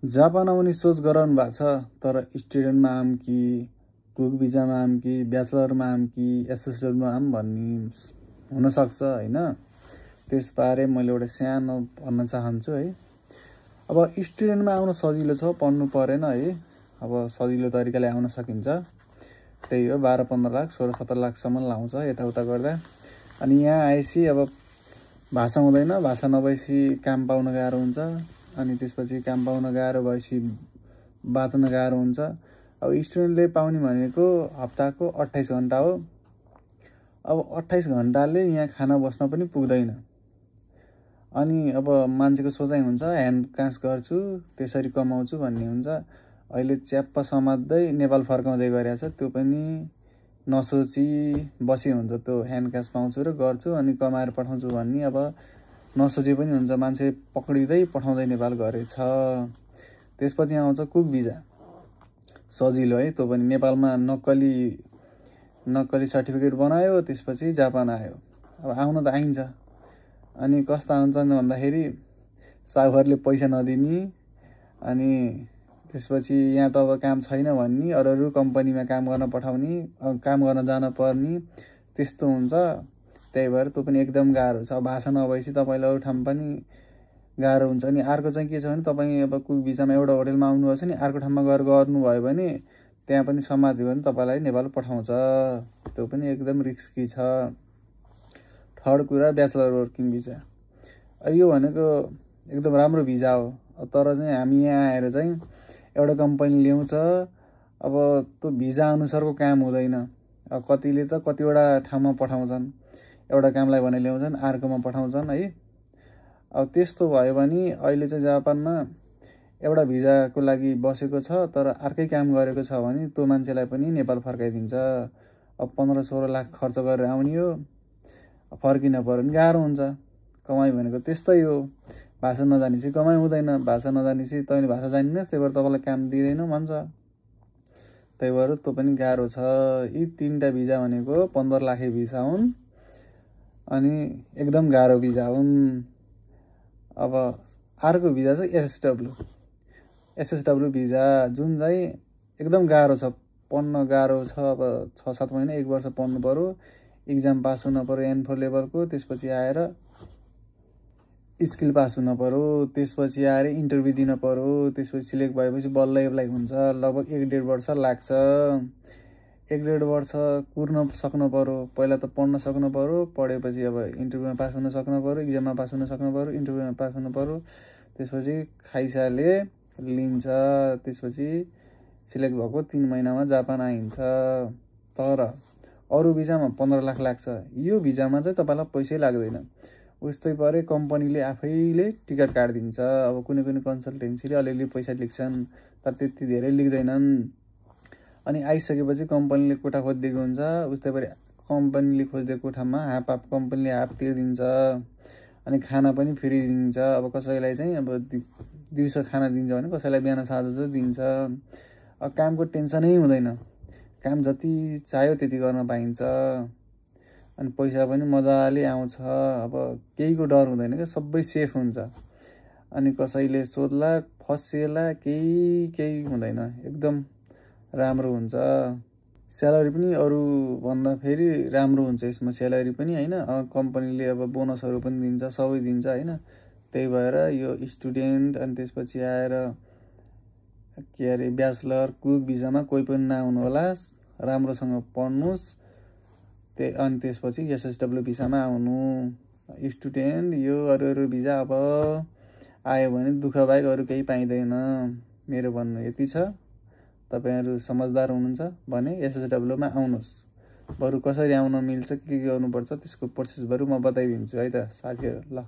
Japan आउने सोच गराउनु भएको छ, तर स्टुडेन्टमा आऊँ कि कुक भिजामा आऊँ कि ब्याचलरमा आऊँ कि एसएसडब्ल्यूमा आऊँ भन्ने हुनसक्छ होइन। त्यसबारे मैले एउटा सानो भन्न चाहन्छु है। अब स्टुडेन्टमा आउन सजिलो छ, पढ्नु परेन है। अब सजिलो तरिकाले आउन सकिन्छ, त्यही हो 12-15 लाख 16-17 लाखसम्म लाउँछ यताउता गर्दा। अनि यहाँ आएपछि अब भाषा हुँदैन, भाषा नभएपछि काम पाउन गाह्रो हुन्छ, अनि त्यसपछि काम पाउन गाह्रो भएपछि बाँच्न गाह्रो हुन्छ। अब स्टुडेन्टले पाउने भनेको हप्ताको 28 घन्टा हो। अब 28 घन्टाले यहाँ खाना बस्न पनि पुग्दैन। अनि अब मान्छेको सोचाइ हुन्छ ह्यान्ड कास गर्छु त्यसरी कमाउँछु भन्ने हुन्छ। अहिले च्याप्प समात्दै नेपाल फर्काउँदै गरेछ, त्यो पनि नसोची बसी हुन्छ। त्यो ह्यान्ड कास पाउँछु र गर्छु अनि कमाएर पठाउँछु भन्ने अब नसोचे पनि हुन्छ। मान्छे पक्रिँदै पठाउँदै नेपाल गरेछ। त्यसपछि आउँछ कुक भिजा, सजिलो है। त्यो पनि नेपालमा नक्कली सर्टिफिकेट बनायो, त्यसपछि जापान आयो। अब आउन त आइन्छ। अनि कस्ता हुन्छन् भन्दाखेरि साहुहरूले पैसा नदिने, अनि त्यसपछि यहाँ त अब काम छैन भन्ने, अरू कम्पनीमा काम गर्न पठाउने, काम गर्न जान पर्ने, त्यस्तो हुन्छ। त्यही भएर त्यो पनि एकदम गाह्रो छ। भाषा नभएपछि तपाईँलाई अरू ठाउँ पनि गाह्रो हुन्छ। अनि अर्को चाहिँ के छ भने तपाईँ अब कुक भिजामा एउटा होटलमा आउनुभएछ नि, अर्को ठाउँमा गएर गर्नुभयो भने त्यहाँ पनि समात्यो भने तपाईँलाई नेपाल पठाउँछ। त्यो पनि एकदम रिस्की छ। थर्ड कुरा ब्याचलर वर्किङ भिजा। यो भनेको एकदम राम्रो भिजा हो, तर चाहिँ हामी यहाँ आएर चाहिँ एउटा कम्पनी ल्याउँछ। अब त्यो भिजा अनुसारको काम हुँदैन। अब कतिले त कतिवटा ठाउँमा पठाउँछन्, एउटा कामलाई भने ल्याउँछन् अर्कोमा पठाउँछन् है। अब त्यस्तो भयो भने अहिले चाहिँ जापानमा एउटा भिजाको लागि बसेको छ तर अर्कै काम गरेको छ भने त्यो मान्छेलाई पनि नेपाल फर्काइदिन्छ। अब 15-16 लाख खर्च गरेर आउने हो, फर्किन पर्यो भने गाह्रो हुन्छ। कमाइ भनेको त्यस्तै हो। भाषा नजानेपछि कमाइ हुँदैन। भाषा नजानेपछि तैँले भाषा जानिनस्, त्यही भएर तपाईँलाई काम दिँदैन भन्छ। त्यही भएर त्यो पनि गाह्रो छ। यी 3टा भिजा भनेको 15 लाखे भिजा हुन् अनि एकदम गाह्रो भिजा हुन्। अब अर्को भिजा चाहिँ एसएसडब्ल्यू भिजा, जुन चाहिँ एकदम गाह्रो छ, पढ्न गाह्रो छ। अब 6-7 महिना 1 वर्ष पढ्नु पर्यो, इक्जाम पास हुन पर्यो N4 लेभलको, त्यसपछि आएर स्किल पास हुन पर्यो, त्यसपछि आएर इन्टरभ्यू दिन पर्यो, त्यसपछि सिलेक्ट भएपछि बल्ल एप्लाई हुन्छ। लगभग 1-1.5 वर्ष लाग्छ। 1-1.5 वर्ष कुर्न सक्नु पर्यो। पहिला त पढ्न सक्नु पर्यो, पढेपछि अब इन्टरभ्यूमा पास हुन सक्नु पर्यो, इक्जाममा पास हुन सक्नु पर्यो, इन्टरभ्यूमा पास हुनु पर्यो, त्यसपछि खाइसाले लिन्छ। त्यसपछि सिलेक्ट भएको 3 महिनामा जापान आइन्छ। तर अरू भिजामा 15 लाख लाग्छ। यो भिजामा चाहिँ तपाईँलाई पैसै लाग्दैन। उस्तै परे कम्पनीले आफैले टिकट काटिदिन्छ। अब कुनै कन्सल्टेन्सीले अलिअलि पैसा लिन्छन्, तर त्यति धेरै लिँदैनन्। अनि आइसकेपछि कम्पनीले कोठा खोजिदिएको हुन्छ। उस्तै परे कम्पनीले खोजिदिएको कोठामा हाफ कम्पनीले हाफ तिर्दिन्छ। अनि खाना पनि फ्री दिन्छ। अब कसैलाई चाहिँ अब दिउँसो खाना दिन्छ भने कसैलाई बिहान साँझ दिन्छ। अब कामको टेन्सनै हुँदैन। काम जति चाह्यो त्यति गर्न पाइन्छ। अनि पैसा पनि मजाले आउँछ। अब केहीको डर हुँदैन क्या, सबै सेफ हुन्छ। अनि कसैले सोध्ला फसेला केही हुँदैन, एकदम राम्रो हुन्छ। स्यालेरी पनि अरू भन्दा फेरि राम्रो हुन्छ यसमा स्यालेरी पनि होइन। कम्पनीले अब बोनसहरू पनि दिन्छ, सबै दिन्छ होइन। त्यही भएर यो स्टुडेन्ट अनि त्यसपछि आएर के अरे ब्याचलर कुक भिजामा कोही पनि नआउनु होला, राम्रोसँग पढ्नुहोस्। अनि त्यसपछि एसएसडब्ल्यू भिसामा आउनु। स्टुडेन्ट यो अरू भिजा अब आयो भने दुःख बाहेक अरू केही पाइँदैन। मेरो भन्नु यति छ। तपाईहरु समझदार हुनुहुन्छ भने एसएसडब्ल्यूमा आउनुहोस्। बरु कसरी आउन मिल्छ, के गर्नुपर्छ त्यसको प्रोसेस बरु म बताइदिन्छु है त साथीहरु। ल।